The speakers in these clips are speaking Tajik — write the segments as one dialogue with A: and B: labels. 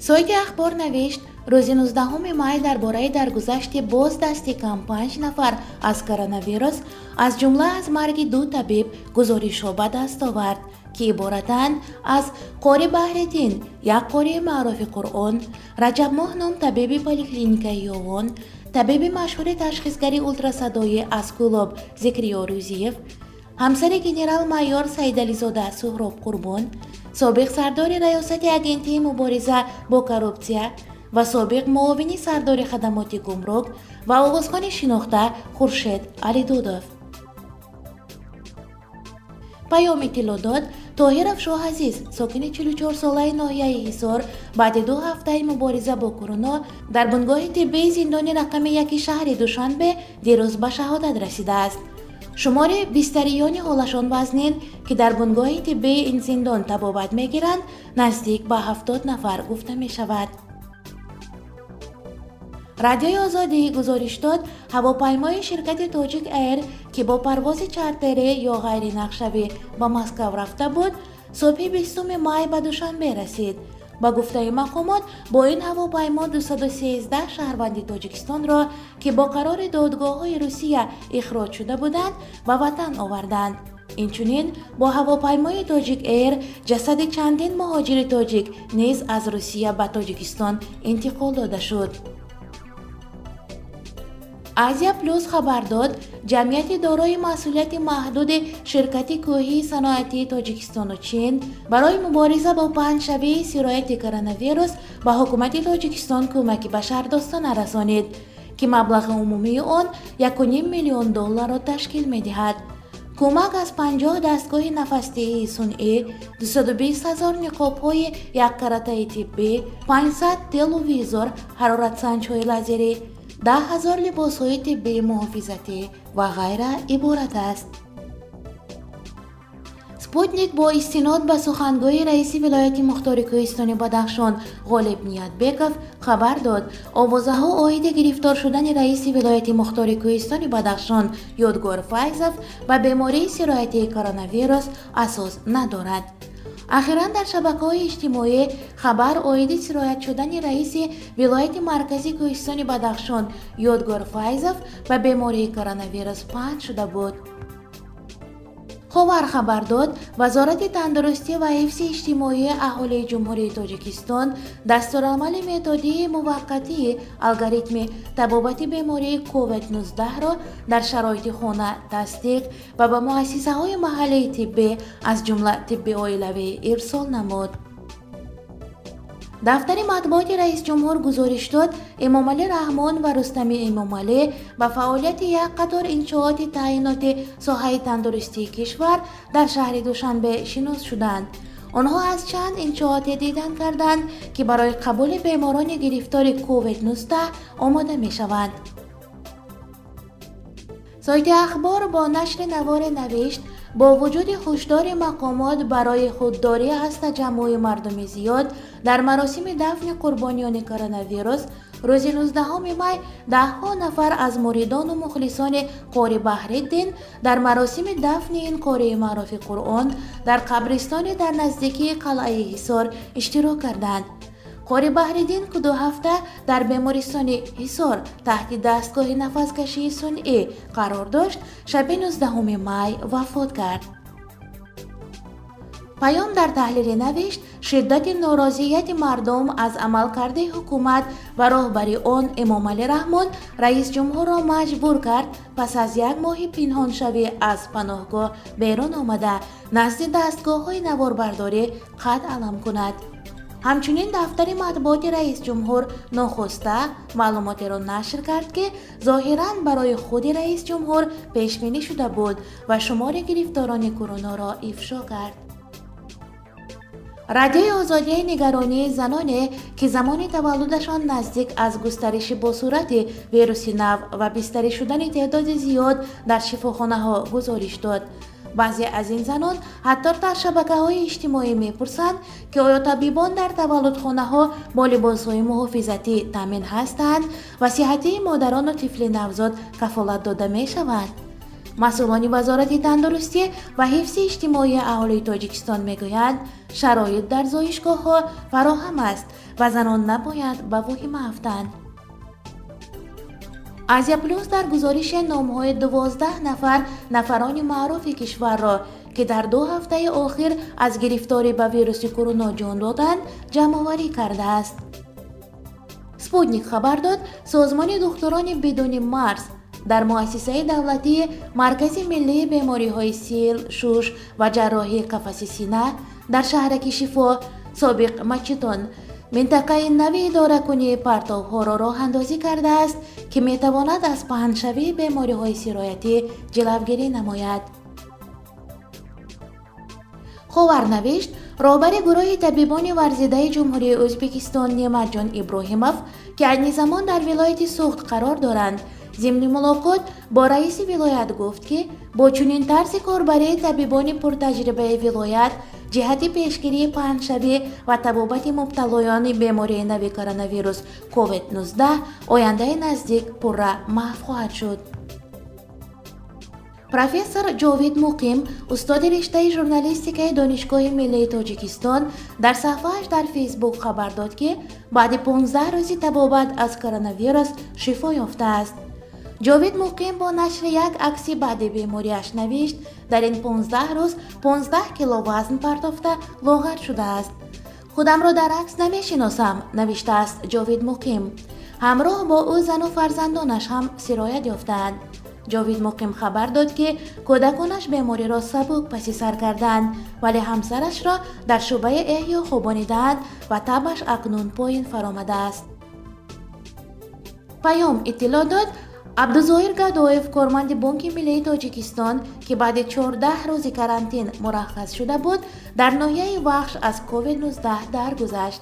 A: Сайти Ахбор навишт, рӯзи 19 май дар бораи даргузашти боз дасти кам панҷ нафар аз коронавирус, аз ҷумла аз марги ду табиб, гузоришҳо ба даст овард, ки иборатанд аз Қори Баҳриддин, як қории маъруфи Қуръон, Раҷабмоҳ ном табиби поликлиникаи Ёвон, табиби машҳури ташхисгари ултрасадоӣ аз Кӯлоб Зикриё Рӯзиев, ҳамсари генерал-майор Саидализода Суҳроб Қурбон, собиқ сардори раёсати Агентии мубориза бо коррупсия ва собиқ муовини сардори хадамоти гумрук ва овозхони шинохта Хуршед Алидодов. Паём иттилоъ дод, Тоҳиров Шоҳазиз, сокини 44-солаи ноҳияи Ҳисор, баъди 2 ҳафтаи мубориза бо короно дар бунгоҳи тиббии зиндони рақами яки шаҳри Душанбе, дирӯз ба шаҳодат расидааст. Шумори бистариёни ҳолашон вазнин, ки дар бунгоҳи тиббии ин зиндон табобат мегиранд, наздик ба 70 нафар гуфта мешавад. Радиои Озодӣ гузориш дод, ҳавопаймои ширкати Тоҷик Эйр, ки бо парвози чартерӣ ё ғайринақшавӣ ба Москав рафта буд, субҳи 20 май ба Душанбе расид. Ба гуфтаи мақомот, бо ин ҳавопаймо 213 шаҳрванди Тоҷикистонро, ки бо қарори додгоҳҳои Русия ихроҷ шуда буданд, ба ватан оварданд. Инчунин бо ҳавопаймои Тоҷик Эйр ҷасади чандин муҳоҷири тоҷик низ аз Русия ба Тоҷикистон интиқол дода шуд. Азия Плюс хабар дод, ҷамъияти дорои масъулияти маҳдуди ширкати кӯҳии саноатии Тоҷикистону Чин барои мубориза бо паҳншавии сирояти коронавирус ба ҳукумати Тоҷикистон кӯмаки башардӯстона расонид, ки маблағи умумии он 1,5 миллион долларро ташкил медиҳад. Кӯмак аз 50 дастгоҳи нафасдиҳии сунъӣ, 220 ҳазор ниқобҳои яккаратаи тиббӣ, 500 телевизор, ҳароратсанҷҳои лазерӣ, 10 000 либосҳои тиббии муҳофизатӣ ва ғайра иборат аст. Спутник бо истинод ба сухангӯи раиси вилояти мухтори кӯҳистони Бадахшон Ғолиб Ниятбеков хабар дод, овозаҳо оиди гирифтор шудани раиси вилояти мухтори кӯҳистони Бадахшон Ёдгор Файзов ба бемории сироятии коронавирус асос надорад. Ахиран дар шабакаҳои иҷтимоӣ хабар оиди сироят шудани раиси вилояти марказии кӯҳистони Бадахшон Ёдгор Файзов ба бемории коронавирус паҳн шуда буд. Ховар хабар дод, Вазорати тандурустӣ ва ҳифзи иҷтимоии аҳолии Ҷумҳурии Тоҷикистон дастурамали методии муваққатии алгоритми табобати бемории COVID-19-ро дар шароити хона тасдиқ ва ба муассисаҳои маҳаллии тиббӣ, аз ҷумла тибби оилавӣ, ирсол намуд. Дафтари матбуоти раисҷумҳур гузориш дод, Эмомалӣ Раҳмон ва Рустами Эмомалӣ ба фаъолияти як қатор иншооти таъиноти соҳаи тандурустии кишвар дар шаҳри Душанбе шинос шуданд. Онҳо аз чанд иншооте дидан карданд, ки барои қабули беморони гирифтори COVID-19 омода мешаванд. Сайти Ахбор бо нашри наворе навишт, бо вуҷуди ҳушдори мақомот барои худдорӣ аз таҷаммуи мардуми зиёд дар маросими дафни қурбониёни коронавирус, рӯзи 19 май даҳҳо нафар аз муридону мухлисони Қори Баҳриддин дар маросими дафни ин қории маъруфи Қуръон дар қабристоне дар наздикии қалъаи Ҳисор иштирок карданд. Қори Баҳриддин, ки 2 ҳафта дар бемористони Ҳисор таҳти дастгоҳи нафаскашии сунъӣ қарор дошт, шаби 19 май вафот кард. Паём дар таҳлиле навишт, шиддати норозияти мардум аз амалкардаи ҳукумат ва роҳбари он Эмомалӣ Раҳмон раис ҷумҳурро маҷбур кард, пас аз як моҳи пинҳоншавӣ аз паноҳгоҳ берун омада, назди дастгоҳҳои наворбардорӣ қад алам кунад. Ҳамчунин дафтари матбуоти раисҷумҳур нохоста маълумотеро нашр кард, ки зоҳиран барои худи раисҷумҳур пешбинӣ шуда буд ва шумори гирифторони коронаро ифшо кард. Радиои Озодии нигаронии заноне, ки замони таваллудашон наздик аз густариши босуръати вируси нав ва бистарӣ шудани теъдоди зиёд дар шифохонаҳо, гузориш дод. Баъзе аз ин занон ҳатто дар шабакаҳои иҷтимоӣ мепурсанд, ки оё табибон дар таваллудхонаҳо бо либосҳои муҳофизатӣ таъмин ҳастанд ва сиҳатии модарону тифли навзод кафолат дода мешавад. Масъулони Вазорати тандурустӣ ва ҳифзи иҷтимоии аҳолии Тоҷикистон мегӯянд, шароит дар зоишгоҳҳо фароҳам аст ва занон набояд ба воҳима афтанд. Азия Плюс дар гузорише номҳои 12 нафар нафарони маъруфи кишварро, ки дар 2 ҳафтаи охир аз гирифторӣ ба вируси корона ҷон доданд, ҷамъоварӣ кардааст. Спутник хабар дод, Созмони духтурони бидуни марз дар муассисаи давлатии Маркази миллии бемориҳои сил, шуш ва ҷарроҳии қафаси сина дар шаҳраки Шифо, собиқ Мачитон, минтақаи нави идоракунии партовҳоро роҳандозӣ кардааст, ки метавонад аз паҳншавии бемориҳои сироятӣ ҷилавгирӣ намояд. Ховар навишт, роҳбари гурӯҳи табибони варзидаи Ҷумҳурии Ӯзбекистон Неъматҷон Иброҳимов, ки айни замон дар вилояти Суғд қарор доранд, зимни мулоқот бо раиси вилоят гуфт, ки бо чунин тарзи корбарии табибони пуртаҷрибаи вилоят ҷиҳати пешгирии паҳншавӣ ва табобати мубталоёни бемории нави коронавирус COVID-19 ояндаи наздик пурра маҳв хоҳад шуд. Профессор Ҷовид Муқим, устоди риштаи журналистикаи Донишгоҳи миллии Тоҷикистон, дар саҳифааш дар Фейсбук хабар дод, ки баъди 15 рӯзи табобат аз коронавирус шифо ёфтааст. Ҷовид Муқим бо нашри як акси баъди бемориаш навишт, дар ин 15 рӯз 15 кило вазн партофта лоғар шудааст. Худамро дар акс намешиносам, навиштааст Ҷовид Муқим. Ҳамроҳ бо ӯ зану фарзандонаш ҳам сироят ёфтаанд. Ҷовид Муқим хабар дод, ки кӯдаконаш бемориро сабук паси сар карданд, вале ҳамсарашро дар шӯъбаи эҳё хобонидаанд ва табаш акнун поин фаромадааст. Паём иттилоъ дод, Абдузоҳир Гадоев, корманди Бонки миллии Тоҷикистон, ки баъди 14 рӯзи карантин мураххас шуда буд, дар ноҳияи Вахш аз COVID-19 даргузашт.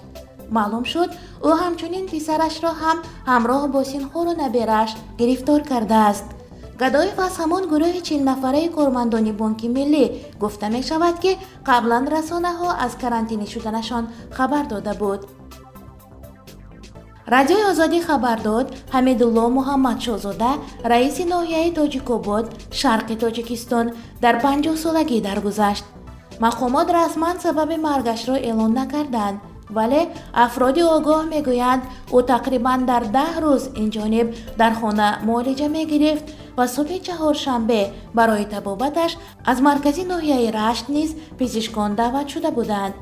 A: Маълум шуд, ӯ ҳамчунин писарашро ҳам ҳамроҳ бо синхору наберааш гирифтор кардааст. Гадоев аз ҳамон гурӯҳи 40-нафараи кормандони Бонки миллӣ гуфта мешавад, ки қаблан расонаҳо аз карантинӣ шуданашон хабар дода буд. Радиои Озодӣ хабар дод, Ҳамидулло Муҳаммадшозода, раиси ноҳияи Тоҷикобод, шарқи Тоҷикистон, дар 50-солагӣ даргузашт. Мақомот расман сабаби маргашро эълон накарданд, вале афроди огоҳ мегӯянд, ӯ тақрибан дар 10 рӯз инҷониб дар хона муолиҷа мегирифт ва субҳи чаҳоршанбе барои табобаташ аз маркази ноҳияи Рашт низ пизишкон даъват шуда буданд.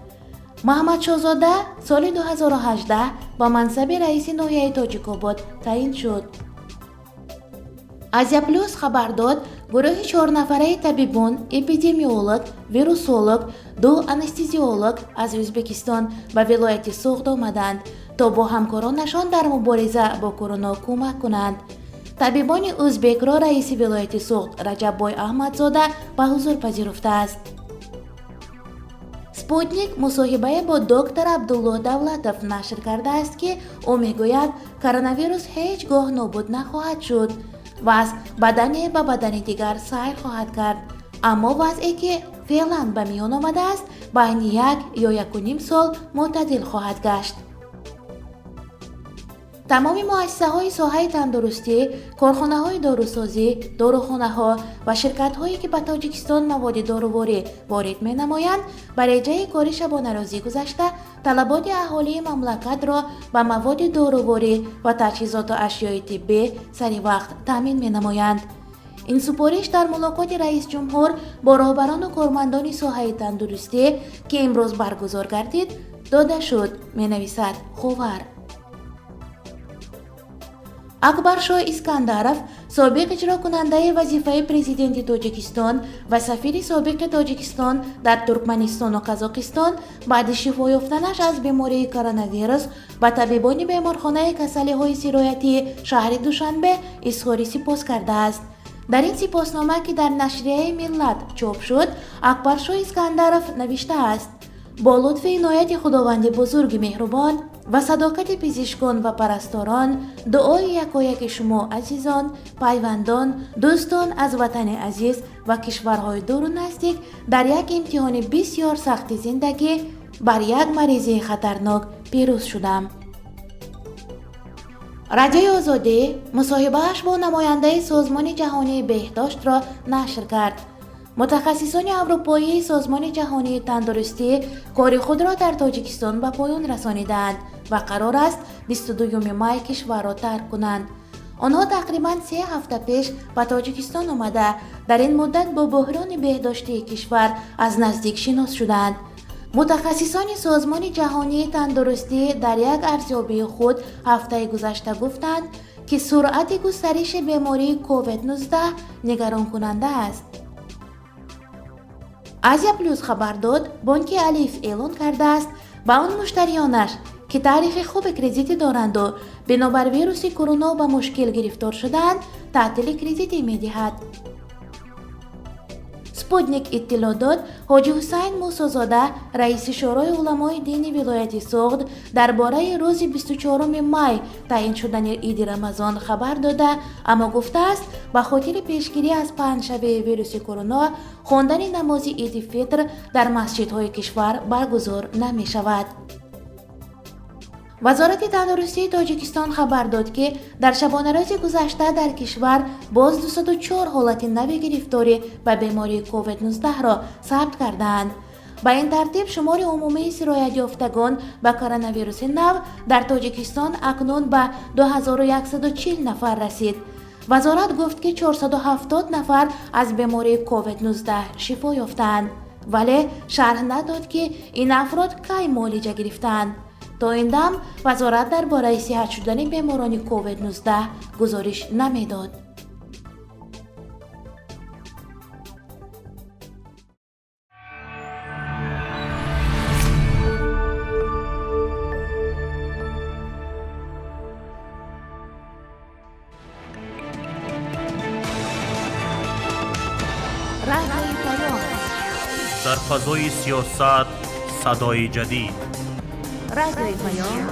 A: Муҳаммадшозода соли 2018 ба мансаби раиси ноҳияи Тоҷикобод таъин шуд. Азия Плюс хабар дод, гурӯҳи 4-нафараи табибон, эпидемиолог, вирусолог, ду анестезиолог аз Ӯзбекистон ба вилояти Суғд омаданд, то бо ҳамкоронашон дар мубориза бо корона кӯмак кунанд. Табибони ӯзбекро раиси вилояти Суғд Раҷаббой Аҳмадзода ба ҳузур пазируфтааст. Спутник мусоҳибае бо доктор Абдулло Давлатов нашр кардааст, ки ӯ мегӯяд, коронавирус ҳеҷ гоҳ нобуд нахоҳад шуд ва аз бадане ба бадани дигар сайр хоҳад кард, аммо вазъе ки феълан ба миён омадааст, байни як ё 1,5 сол мӯътадил хоҳад гашт. Тамоми муассисаҳои соҳаи тандурустӣ, корхонаҳои дорусозӣ, дорухонаҳо ва ширкатҳое, ки ба Тоҷикистон маводи доруворӣ ворид менамоянд, ба реҷаи кори шабонарӯзӣ гузашта, талаботи аҳолии мамлакатро ба маводи доруворӣ ва таҷҳизоту ашёи тиббӣ сари вақт таъмин менамоянд. Ин супориш дар мулоқоти раисҷумҳур бо роҳбарону кормандони соҳаи тандурустӣ, ки имрӯз баргузор гардид, дода шуд, менависад Ховар. Акбаршоҳ Искандаров, собиқ иҷрокунандаи вазифаи президенти Тоҷикистон ва сафири собиқи Тоҷикистон дар Туркманистону Қазоқистон, баъди шифо ёфтанаш аз бемории коронавирус ба табибони беморхонаи касалиҳои сироятии шаҳри Душанбе изҳори сипос кардааст. Дар ин сипоснома, ки дар нашрияи Миллат чоп шуд, Акбаршоҳ Искандаров навиштааст: бо лутфи инояти Худованди бузурги меҳрубон ва садоқати пизишкон ва парасторон, дуои якояки шумо азизон, пайвандон, дӯстон аз ватани азиз ва кишварҳои дуру наздик, дар як имтиҳони бисёр сахти зиндагӣ бар як маризии хатарнок пирӯз шудам. Радиои Озодӣ мусоҳибааш бо намояндаи Созмони Ҷаҳонии Беҳдоштро нашр кард. Мутахассисони аврупоии Созмони Ҷаҳонии Тандурустӣ кори худро дар Тоҷикистон ба поён расонидаанд ва қарор аст 22 май кишварро тарк кунанд. Онҳо тақрибан 3 ҳафта пеш ба Тоҷикистон омада, дар ин муддат бо буҳрони беҳдоштии кишвар аз наздик шинос шуданд. Мутахассисони Созмони Ҷаҳонии Тандурустӣ дар як арзёбии худ ҳафтаи гузашта гуфтанд, ки суръати густариши бемории COVID-19 нигаронкунанда аст. Азия Плюс хабар дод, бонки Алиф эълон кардааст, ба он муштариёнаш, ки таърихи хуби кредитӣ доранду бинобар вируси короно ба мушкил гирифтор шудаанд, таътили кредитӣ медиҳад. Спутник иттилоъ дод, Ҳоҷи Ҳусайн Мусозода, раиси Шӯрои уламои дини вилояти Суғд, дар бораи рӯзи 24 май таъин шудани иди Рамазон хабар дода, аммо гуфтааст, ба хотири пешгирӣ аз паҳншавии вируси короно хондани намози иди фитр дар масҷидҳои кишвар баргузор намешавад. Вазорати тандурустии Тоҷикистон хабар дод, ки дар шабонарӯзи гузашта дар кишвар боз 204 ҳолати нави гирифторӣ ба бемории COVID-19-ро сабт кардаанд. Ба ин тартиб, шумори умумии сироятёфтагон ба коронавируси нав дар Тоҷикистон акнун ба 2140 нафар расид. Вазорат гуфт, ки 470 нафар аз бемории COVID-19 шифо ёфтаанд, вале шарҳ надод, ки ин афрод кай муолиҷа гирифтаанд. То ин дам вазорат дар бораи сиҳат шудани беморони COVID-19 гузориш намедод. Радиои Паём.
B: Дар фазои сиёсат садои ҷадид.
A: Радиои Паём.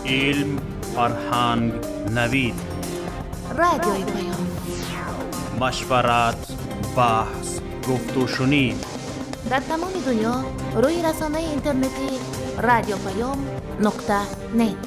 B: Илм, фарҳанг, навид.
A: Радиои Паём.
B: Машварат, баҳс, гуфтушунид.
A: Дар тамоми дунё рӯи расонаи интернетӣ радиопаём.нет.